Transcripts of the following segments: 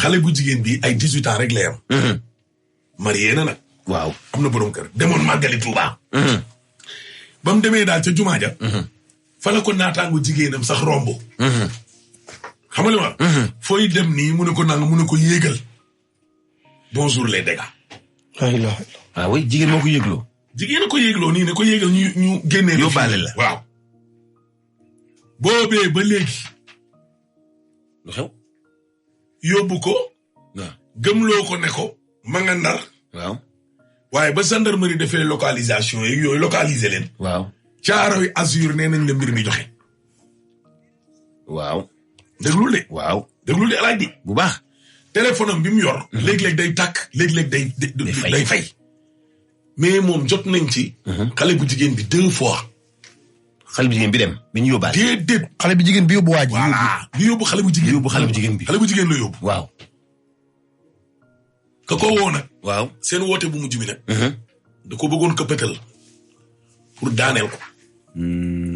xale bu jigéen bi ay 18 ans rek lay am. marié na nag. waaw am na borom kër demoon màggali Tuuba. ba mu demee daal ca jumaa ja. fa la ko naataangu jigéenam sax romb. xam nga li ma. fooy dem nii mu ne ko nang mu ne ko yéegal. bonjour les dégâts. alhamdulilah. ah oui jigéen moo ko yéegloo. jigéen a ko yéegloo nii ne ko yéegal ñu génnee. yóbbaale la waaw. boobee ba léegi. lu xew. yóbbu ko. waaw gëmloo ko ne ko. ma nga Ndar. waaw. waaye ba gendarmerie defee localisation yeeg yooyu localiser leen. waaw. Caaroy Azur nee nañ la mbir mi joxe. waaw. déglul de. waaw. déglul de alaaj di. bu baax. téléphone am bi mu yor. léeg-léeg day tàkk léeg-léeg day fay. mais moom jot nañ ci. xale bu jigéen bi 2 fois. xale bu jigéen bi dem bi ñu yóbbaale. déedéet. xale bu jigéen bi yóbbu waa ji. voilà bi yóbbu xale bu jigéen. yóbbu xale bu jigéen bi. xale bu jigéen la yóbbu. waaw. ka ko woo nag. waaw. seen woote bu mujj bi nag. da ko bëggoon këppatal pour daaneel ko.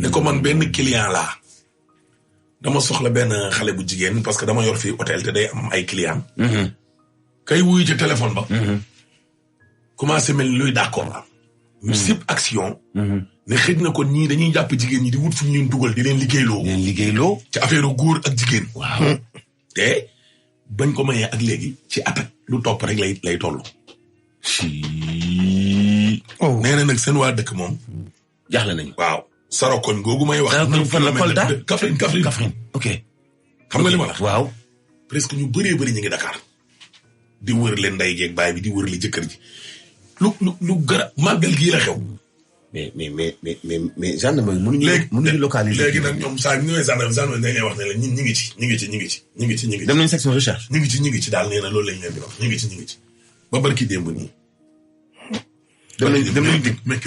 ne ko man benn client laa. dama soxla benn xale bu jigéen parce que dama yor fii hôtel te day am ay client. kay wuyu ci téléphone ba. commencé mel ni luy d'accord. ñu sib action. ne xëj na ko ñii dañuy jàpp jigéen ñi di wut fu ñu leen dugal di leen liggéeyloo. di leen liggéeyloo. ci affaire góor ak jigéen. waaw. te bañ ko mayee ak léegi ci attaque lu topp rek lay toll. nee na nag seen waa dëkk moom. jaaxle nañu. waaw Sarakoñ googu may wax. Sarakoñ fan la Kolda Kaffrine. ok. xam nga li ma la. waaw. presque ñu bëree bëri ñu ngi Dakar. di wër leen nday jeeg baay bi di wër li jëkkër ji. lu gara màggal gii la xew. mais gendarmerie mënuñu localiser. léegi nag ñoom saa ñu ñëwee gendarmerie dañ lay wax ne la ñu ngi ci. dem nañu section recherche. ñu ngi ci daal nee na loolu lañ leen di wax ñu ngi ci. ba barki démb nii. dem nañu dig mais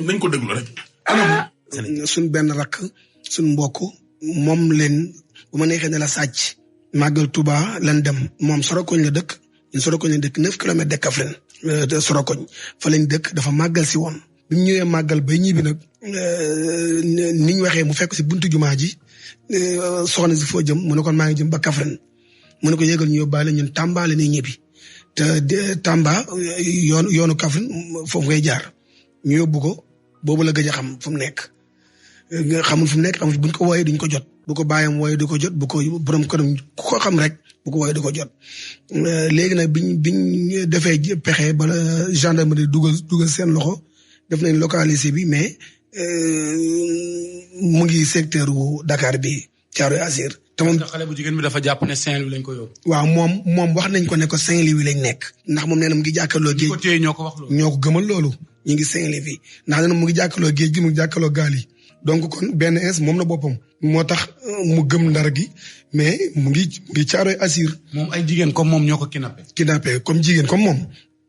nañ ko déglu rek. suñ benn rakk suñ mbokk moom leen bu ma neexee ne la sàcc. màggal Touba lan dem moom Sorokoñ la dëkk ñun Sorokoñ la dëkk 9 kilomètres de Kaffrine Sorokoñ fa lañ dëkk dafa màggal si woon. bi mu ñëwee màggal bay ñibbi nag ni ñu waxee mu fekk si buntu jumaa ji soxna si foo jëm mu ne kon maa ngi jëm ba Kaffrine mu ne ko yëgal ñu yóbbaale ñun Tamba la ñuy ñibbi te Tamba yoonu Kaffrine foofu ngay jaar ñu yóbbu ko boobu la gëj a xam fu mu nekk. xamul fu mu nekk xamul buñ ko wooyee duñ ko jot bu ko bàyyam wooyee du ko jot bu ko borom këram ku ko xam rek bu ko wooyee du ko jot léegi nag biñ defee pexe bala gendarmerie dugal seen loxo def nañ localisé bi mais mu ngi secteur wu Dakar bi Thiaroye Azur. te moom xale bu jigéen bi dafa jàpp ne Saint-Louis lañ ko yóbbu. waaw moom wax nañ ko ne ko Saint-Louis lañ nekk. ndax moom nee na mu ngi jàkkaarloo géej. ñi ko téye ñoo ko wax loolu. ñoo ko gëmal loolu ñu ngi Saint-Louis ndax nee na mu ngi jàkkaarloo géej gi mu ngi jàkkaarloo gaal yi. donc kon benn ins moom na boppam moo tax mu gëm ndar gi mais mu ngi Thiaroye Azur. moom ay jigéen comme moom ñoo ko kidnappé comme jigéen comme moom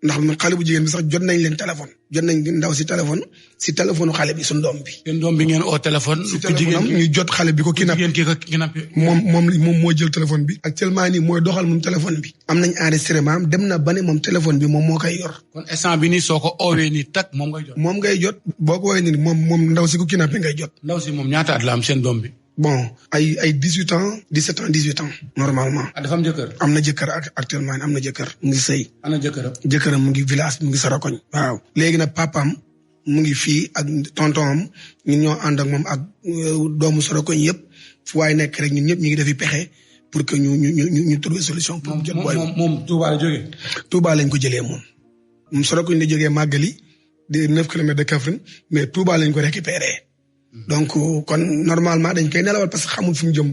ndax xale bu jigéen bi sax jot nañ leen téléphone. jot nañ ndaw si téléphone xale bi suñu doom bi. seen doom bi ngeen oo téléphone. si téléphone am ñu jot xale bi ko kidnappé. moom moo jël téléphone bi. actuellement nii mooy doxal moom téléphone bi. am nañ enregistrement am dem na ba ne moom téléphone bi moom moo koy yor. kon instant bi nii soo ko oowee nii tak moom ngay jot. boo ko woowee nii moom ndaw si ko kidnappé ngay jot. ndaw si moom ñaata at la am seen doom bi. bon ay 18 ans 17 ans 18 ans normalement. dafa am jëkkër. am na jëkkër actuellement am na jëkkër mu ngi sëy. ana jëkkëram. jëkkëram mu ngi village mu ngi Sarakoñ. waaw léegi nag papaam mu ngi fii ak tonton ñun ñoo ànd ak moom ak doomu Sarakoñ yëpp fu waay nekk rek ñun ñëpp ñu ngi defi pexe pour que ñu trouver solution. pour jot booy moom Touba la jógee. Touba lañ ko jëlee moom Sarakoñ la jógee màggali de 9 kilomètres de Kaffrine mais Touba lañ ko récupéré. donc kon normalement dañ koy nelawal parce que xamul fu mu jëm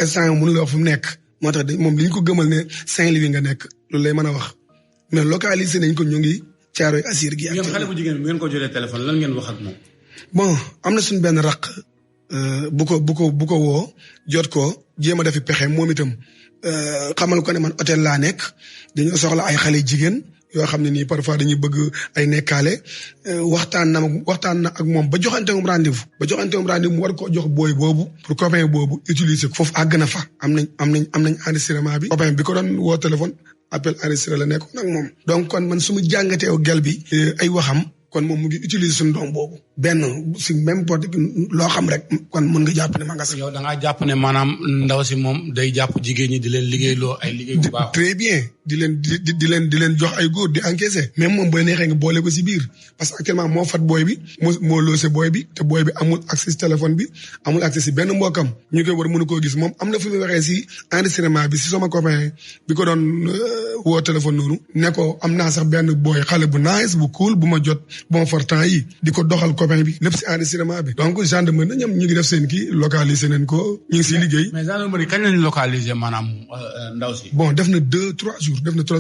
instant yii mënul wax fu mu nekk moo tax moom li ñu ko gëmal ne Saint-Louis nga nekk loolu lay mën a wax mais localisé nañ ko ñu ngi Thiaroye Azur gi. ngeen xale bu jigéen bi ngeen ko jëlee téléphone lan ngeen wax ak moom. bon am na suñu benn raq bu ko woo jot ko jéem a defi pexe moom itam xamal ko ne man hôtel laa nekk dañoo soxla ay xale jigéen. yoo xam ne nii parfois dañuy bëgg ay nekkaale waxtaan na ak moom ba joxante moom rendez-vous mu war koo jox booy boobu pour copain boobu utiliser ko foofu àgg na fa am nañ enregistrement bi copain bi ko doon woo téléphone appel enregistré la nekkoon ak moom donc kon man su ma jàngatee gel bi ay waxam kon moom mu ngi utiliser suñu doom boobu benn si même porte loo xam rek kon mën nga jàpp ne ma nga si. yow da ngaa jàpp ne maanaam ndaw si moom day jàpp jigéen ñi di leen liggéeyloo ay liggéey bu baax. très bien di leen jox ay góor di encaisser même moom booy neexee nga boole ko si biir parce que actuellement moo fat booy bi moo loose booy bi te booy bi amul accès si téléphone bi amul accès si benn mbokkam ñu koy war mënu koo gis moom am na fu muy waxee si enregistrement bi si sama copain bi ko doon woo téléphone noonu ne ko am naa sax benn booy xale bu nice bu cool bu ma jot bon fortan yi di ko doxal copain bi lépp si enregistrement bi donc gendarmerie na ñoom ñu ngi def seen kii localiser nañ ko ñu ngi siy liggéey. mais gendarmerie kañ lañ localiser maanaam ndaw si. bon def na 2-3 jours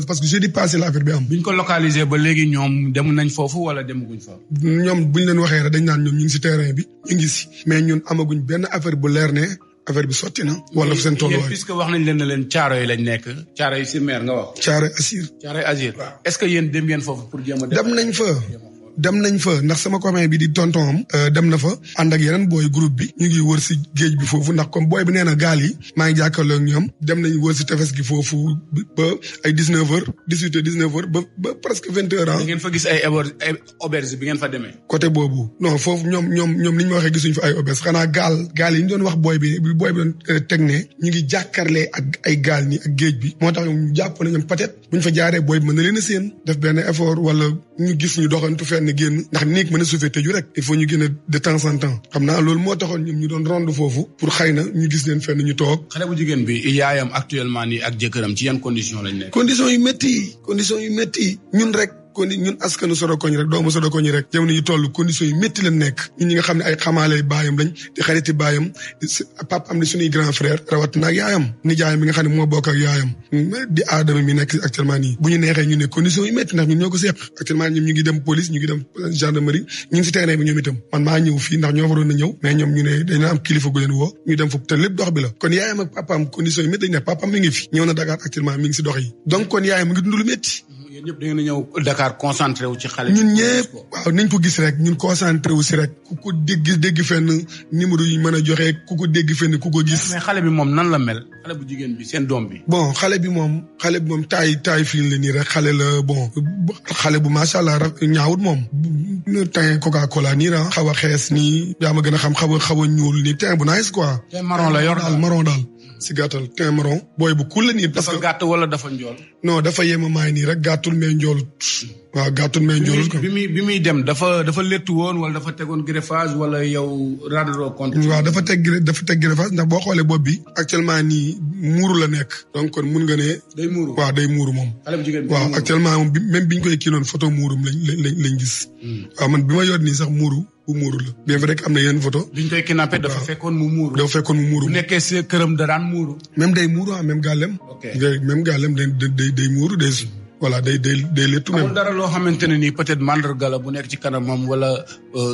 parce que jeudi passé la affaire bi am. biñ ko localiser ba léegi ñoom dem nañ foofu wala demaguñ fa. ñoom buñ leen waxee rek dañ naan ñoom ñu ngi si terrain bi ñu ngi si mais ñun amaguñ benn affaire bu leer ne affaire bi sotti na. wala fu seen tolluwaay puisque wax nañ leen ne leen caaro yi lañ nekk caaro yi si mer nga wax. caaro Assir. caaro Assir. est-ce que yéen dem ngeen foofu pour jéem a. dem nañ fa ndax sama copain bi di tonton am dem na fa ànd ak yeneen booy groupe bi ñu ngi wër si géej bi foofu ndax comme booy bi nee na gaal yi maa ngi jàkkaarloo ak ñoom dem nañ wër si tefes gi foofu ba ay 19h ba presque 20h. ngeen fa gis ay auberge bi ngeen fa demee. côté boobu non foofu ñoom ni ñu ma waxee gisuñ fa ay auberge xanaa gaal yi ñu doon wax booy bi doon teg ne ñu ngi jàkkaarlee ak ay gaal ni ak géej bi moo tax ñu jàpp na ñoom peut-être buñ fa jaaree booy bi mën na leen a séen def benn effort wala ñu gis ñu doxantu fenn génn ndax néeg mën a suufee tëju rek il faut ñu génn de temps en temps xam naa loolu moo taxoon ñoom ñu doon ronde foofu pour xëy na ñu gis leen fenn ñu toog. xale bu jigéen bi yaayam actuellement nii ak jëkkëram ci yan condition lañ nekk. conditions yu métti ñun rek. kon ñun askanu Sorokoñ rek doomu Sorokoñ rek jamono yi toll conditions yu métti leen nekk ñun ñi nga xam ne ay xamaale baayam lañ di xariti baayam pap am ni suñuy grand frère rawatina ak yaayam nijaayam bi nga xam ne moo bokk ak yaayam di aadama mi nekk actuellement nii bu ñu neexee ñu ne conditions yu métti ndax ñun ñoo ko seq actuellement ñoom ñu ngi dem police ñu ngi dem gendarmerie ñu ngi si terrain bi ñoom itam man maa ñëw fii ndax ñoo waroon na ñëw mais ñoom ñu ne dañu am kilifa gu leen woo ñu dem foofu te lépp dox bi la kon yaayam ak papaam conditions yu métti lañ nekk papaam mi ngi fi ñëw na Dakar actuellement mi ngi si dox yi donc kon yaayam mu ngi dund lu métti. yéen ñëpp da ngeen a ñëw Dakar concentré wu ci xale. ñun ñëpp waaw nañ ko gis rek ñun concentré wu si rek ku ko dégg fenn numéro yi mën a joxe ku ko dégg fenn ku ko gis. mais xale bi moom nan la mel xale bu jigéen bi seen doom bi. bon xale bi moom taay fii la nii rek xale la bon xale bu macha allah ñaawut moom. teint Coca-Cola nii la xaw a xees nii yaa ma gën a xam xaw a ñuul nii teint bu nice quoi. teint marron la yor daal marron daal. si gàttal teint marron booy bu cool la nii. parce que dafa gàtt wala dafa njool. non dafa yema maay nii rek gàttul mais njoolut. waaw gàttul mais njoolut ko. bi muy dem dafa léttu woon wala dafa tegoon greffage wala yow rendre compte. waaw dafa teg greffage ndax boo xoolee bopp bi actuellement nii muuru la nekk. donc kon mun nga ne. day muuru waaw day muuru moom. xale bu jigéen bi waaw actuellement moom même biñ koy kii noonu photo muurum lañ gis. waaw man bi ma yor nii sax muuru. bu muuru la bien vrai que am na yeneen photo. biñ koy kidnappé dafa fekkoon mu muuru. bu nekkee si këram da daan muuru. même day muuru ah même gàllem. même gàllem day muuru day voilà day léttu même. amul dara loo xamante ne nii peut-être mandarga la bu nekk ci kanamam wala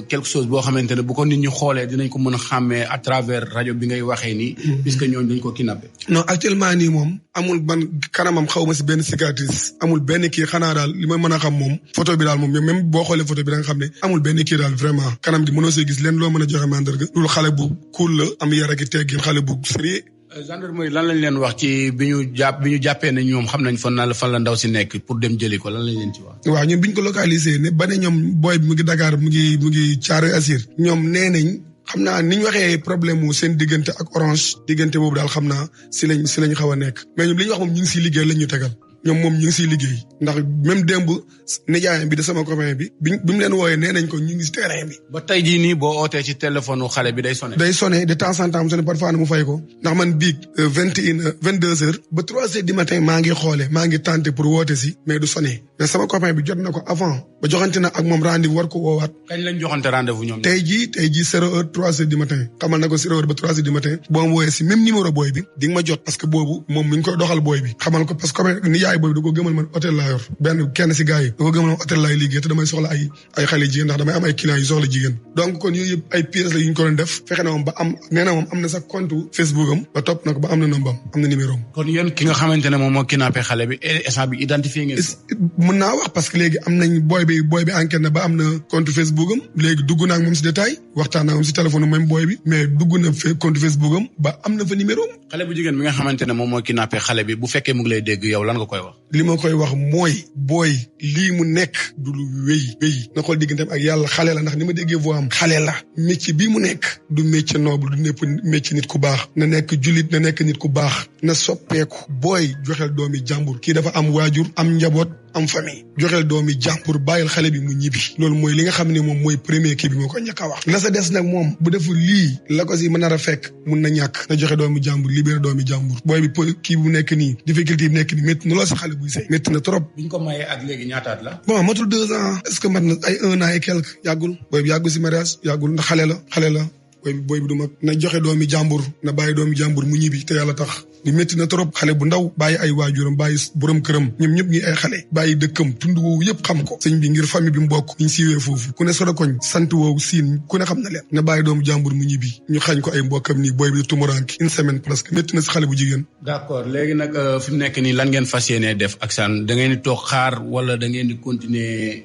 quelque chose boo xamante ne bu ko nit ñi xoolee dinañ ko mën a xàmmee à travers rajo bi ngay waxee nii. puisque ñooñu dañ ko kidnappé. non actuellement nii moom amul ban kanamam xaw ma si benn cicatrice amul benn kii xanaa daal li ma mën a xam moom photo bi daal moom même boo xoolee photo bi da nga xam ne amul benn kii daal vraiment kanam gi mënoo see gis leen loo mën a joxe mandarga. loolu xale bu cool la am yar ak teggin xale bu sérieux. gendarmerie lan lañ leen wax ci bi ñu jàppee ne ñoom xam nañ fan la ndaw si nekk pour dem jëli ko lan lañ leen ci wax. waaw ñun biñ ko localisé ne ba ne ñoom booy bi mu ngi Dakar mu ngi Thiaroye Assir ñoom nee nañ xam naa ni ñu waxee problème mu seen diggante ak Orange diggante boobu daal xam naa si lañ xaw a nekk mais ñoom li ñu wax moom ñu ngi siy liggéey lañ ñu tegal. ñoom moom ñu ngi siy liggéey ndax même démb nijaayam bi de sama copain bi bi mu leen wooyee nee nañ ko ñu ngi si terrain bi. ba tey jii nii boo ootee ci téléphone xale bi day sonné. day sonné de temps en temps mu sonné parfois mu fay ko ndax man biig 22h ba 3h du matin maa ngi xoole maa ngi tenté pour woote si mais du sonné mais sama copain bi jot na ko avant ba joxante na ak moom rendez-vous war ko woowaat. kañ lañ joxante rendez-vous ñoom. tey jii 0h 3h du matin xamal na ko 0h ba 3h du matin boo ma wooyee si même numéro booy bi di nga ma jot parce que boobu moom mi ngi koy doxal booy bi xamal ko parce que nijaay booy bi da ko gëmal man hôtel laa yor kenn si gars yi da ko gëmal man hôtel laay liggéey te damay soxla ay xale jigéen ndax damay am ay clients yu soxla jigéen donc kon yooyu yëpp ay pièces la yu ñu ko doon def fexe na moom ba am nee na moom am na sax compte Facebook am ba topp na ko ba am na nombam am na numéro am. kon yéen ki nga xamante ne moom moo kidnappé xale bi instant bi identifié ngeen. mën naa wax parce que léegi am nañ booy bi enquête na ba am na compte Facebook am léegi dugg naa ak moom si détail waxtaan naa moom si téléphone même booy bi mais dugg na compte Facebook am ba am na fa numéro am. xale bu jigéen bi nga xamante ne moom moo kidnappé xale bi bu fekkee mu ngi lay dégg yow lan nga koy wax. li ma koy wax mooy booy lii mu nekk du lu wéy na xool digganteem ak yàlla xale la ndax ni ma déggee voix am xale la métier bii mu nekk du métier noble du népp métier nit ku baax na nekk jullit na nekk nit ku baax na soppeeku booy joxel doomi jàmbur kii dafa am waajur am njaboot am famille joxel doomi jàmbur bàyyil xale bi mu ñibbi loolu mooy li nga xam ne moom mooy premier kii bi moo ko njëkk a wax la sa des nag moom bu deful lii la ko si mën a fekk mun na ñàkk na joxe doomi jàmbur libéré doomi jàmbur booy bi kii bu nekk nii difficulté bi nekk nii métti na lool sa xale buy sëy métti na trop. biñ ko mayee ak léegi ñaataat la. bon matul 2 ans est-ce que mat na ay 1 an et quelque yàggul booy bi yàggul si mariage yàggul ndax xale la booy bi du mag na joxe doomi jàmbur na bàyyi doomi jàmbur mu ñibbi te yàlla tax di métti na trop xale bu ndaw bàyyi ay waajuram bàyyi borom këram ñoom ñëpp ñi ay xale bàyyi dëkkam tund woowu yëpp xam ko sëñ bi ngir famille bi mu bokk ñu siiwee foofu ku ne Sorokoñ sant woowu siin ku ne xam na leen na bàyyi doomu jàmbur mu ñibbi ñu xañ ko ay mbokkam nii booy bi tumuranki 1 semaine presque métti na si xale bu jigéen. d'accord léegi nag fi mu nekk nii lan ngeen fas yéenee def ak saan da ngeen di toog xaar wala da ngeen di continuer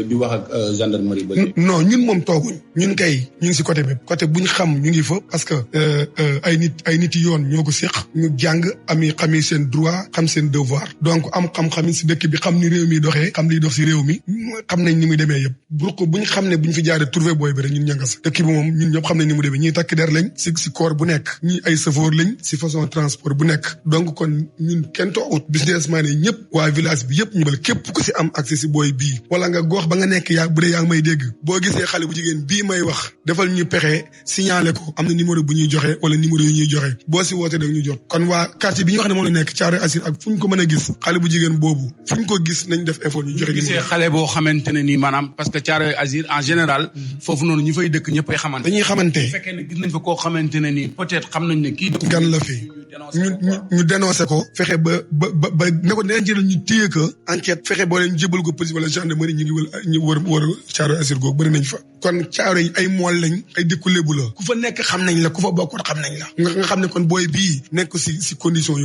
di wax ak gendarmerie ba. non ñun moom tooguñ ñun kay ñu ngi si côté bépp côté buñ xam ñu ngi fa parce que ay nit yoon ñoo ko séq ñu jàng xami seen droit xam seen devoir donc am xam-xam si dëkk bi xam ni réew mi doxee xam liy dox si réew mi xam nañ ni muy demee yëpp buñ xam ne buñ fi jaaree trouver booy bi rek ñun ñanga sa dëkk bi moom ñun ñëpp xam nañ ni mu demee ñii takk der lañ si corps bu nekk ñii ay chauffeur lañ si façon transport bu nekk donc kon ñun kenn toogut businessman yi ñëpp waa village bi yëpp ñu bal képp ku si am accès si booy bii wala nga gox ba nga nekk bu dee yaa ngi may dégg boo gisee xale bu jigéen bii may wax defal ñu pexe signalé ko am na numéro bu ñuy joxe wala numéro yu ñuy joxe boo si wootee da ñu jot kon waa quartier bi ñu wax ne moom la nekk Thiaroye Azur ak fu ñu ko mën a gis xale bu jigéen boobu fu ñu ko gis nañ def effort ñu joxe gisee xale boo xamante ne nii maanaam parce que Thiaroye Azur en général foofu noonu ñi fay dëkk ñëpp ay xamante dañuy xamante bu fekkee ne gis nañ fa koo xamante ne nii peut-être xam nañ ne kii gan la fi ñu dénoncé ko fexe ba ne ko dinañ jël ñu téye ko enquête fexe boo leen jébal ko police wala gendarmerie ñu wër Thiaroye Azur googu bëri nañ fa kon Thiaroye yi ay mool lañ ay dëkku lébu la ku fa nekk xam nañ la ku fa bokkut xam nañ la nga xam ne kon booy bii nekk si condition yu